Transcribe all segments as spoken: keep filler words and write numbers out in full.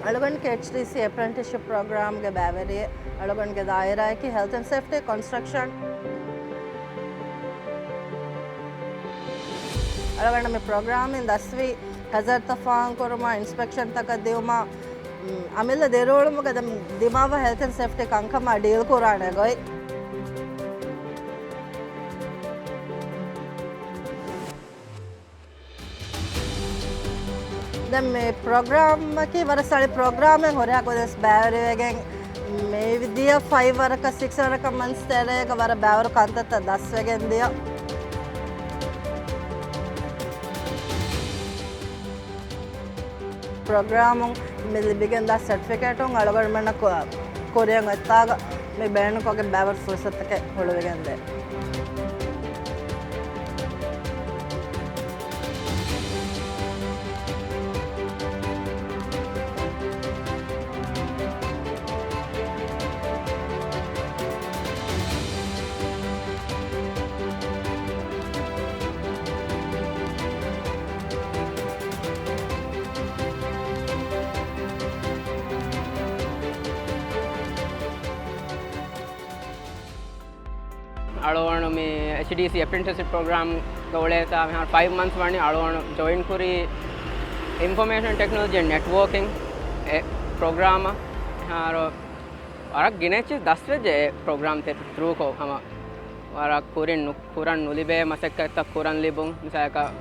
އަޅުގަނޑު އެޗްޑީސީ އެޕްރެންޓިސްޝިޕް ޕްރޮގްރާމްގެ ބައިވެރިއެއް. އަޅުގަނޑުގެ ދާއިރާއަކީ ހެލްތް އެންޑް ސޭފްޓީ ކޮންސްޓްރަކްޝަން. އަޅުގަނޑަށް މި ޕްރޮގްރާމިން ދަސްވީ ހެޒަރޑްތައް ފާހަގަކުރުމާ، އިންސްޕެކްޝަންތަކަށް ދިއުމާ، އަމިއްލަ ދިރިއުޅުމުގަ ދެ-، ދިމާވާ ހެލްތް އެންޑް ސޭފްޓީ ކަންކަމާ ޑީލް ކުރާނެ ގޮތް. ދެން މި ޕްރޮގްރާމަކީ ވަރަށް ސަޅި ޕްރޮގްރާމެއް، ހުރިހާ ކުދިން ވެސް ބައިވެރިވެގެން މި ދިޔަ ފައިވް ވަރަކަށް ސިކްސް ވަރަކަށް މަންތްސް ތެރޭގަ ވަރަށް ބައިވަރު ކަންތައްތައް ދަސްވެގެން ދިޔަ. ޕްރޮގްރާމުން މި ލިބިގެންދާ ސެޓްފިކޭޓުން އަޅުގަނޑުމެންނަށް ކު-، ކުރިއަށް އޮތްތާގަ މި ބޭނުންކޮށްގެން ބައިވަރު ފުރުސަތުތަކެއް ހުޅުވިގެންދޭ. އަޅުގަނޑު މި އެޗްޑީސީ އެޕްރެންޓިސްޝިޕް ޕްރޮގްރާމްގަ އުޅޭތާ މިހާރު ފައިވް މަންތްސް ވަނީ. އަޅުގަނޑު ޖޮއިން ކުރީ އިންފޮމޭޝަން ޓެކްނޮލޮޖީ ނެޓްވޯކިން އެ ޕްރޮގްރާމަށް. މިހާރު ވަރަށް ގިނަ އެއްޗެއް ދަސްވެއްޖެ އެ ޕްރޮގްރާމް ތެ-، ތްރޫކޮށް. ހަމަ ވަރަށް ކުރިން ނު-، ކުރަން ނުލިބޭ މަސައްކަތްތައް ކުރަން ލިބުން. މިސާލަކަށް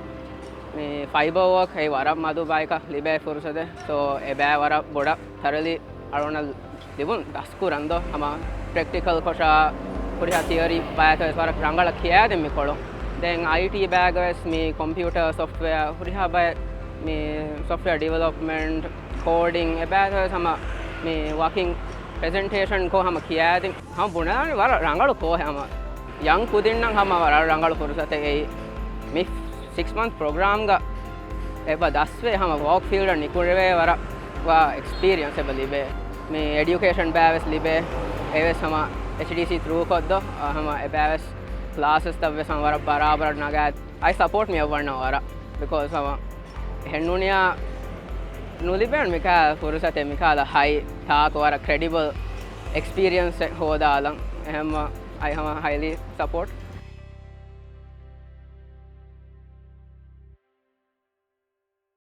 މި ފައިބަ ވޯކް އެއީ ވަރަށް މަދު ބަޔަކަށް ލިބޭ ފުރުސަތެއް. ސޯ، އެބައި ވަރަށް ބޮޑަށް ތަރަލި އަޅުގަނޑަށް ލިބުން ދަސްކުރަން ދޯ. ހަމަ ޕްރެކްޓިކަލް ކޮށާ ހުރިހާ ތިއަރީ ބަޔަކަށް ވެސް ވަރަށް ރަނގަޅަށް ކިޔާދިން މި ކޮޅުން. ދެން އައިޓީ ބައިގަ ވެސް މި ކޮމްޕިއުޓަރ ސޮފްޓްވެއާ ހުރިހާ ބައެއް މި ސޮފްޓްވެއާ ޑިވެލޮޕްމަންޓް، ކޯޑިން އެބައިތަ ވެސް ހަމަ މި ވަކިން ޕްރެޒެންޓޭޝަން ކޮށް ހަމަ ކިޔާދިން ހަމަ ބުނާނެ ވަރަށް ރަނގަޅު ކޯހެއް. ހަމަ ޔަން ކުދިންނަށް ހަމަ ވަރަށް ރަނގަޅު ފުރުސަތެއް އެއީ. މި ސިކްސް މަންތް ޕްރޮގްރާމްގަ އެބަ ދަސްވެ ހަމަ ވޯކް ފީލްޑަށް ނިކުންނެވޭ ވަރަށް ވާ އެކްސްޕީރިއެންސް އެބަ ލިބޭ. މި އެޑިއުކޭޝަން ބައި ވެސް ލިބޭ. އެވެސް ހަމަ އެޗްޑީސީ ތްރޫކޮށްދޯ ހަމަ އެބައި ވެސް ކްލާސަސްތައް ވެސް ހަމަ ވަރަށް ބަރާބަރަށް ނަގާ. އައި ސަޕޯޓް މި އަވަންނަ ވަރަށް. ބިކޯޒް ހަމަ އެހެންނޫނިއްޔާ ނުލިބޭން މިކާ ފުރުސަތެއް މިކާލަ ހައި ތާކު ވަރަށް ކްރެޑިބަލް އެކްސްޕީރިއެންސެއް ހޯދާލަން. އެހެންމަ އައި ހަމަ ހައިލީ ސަޕޯޓް.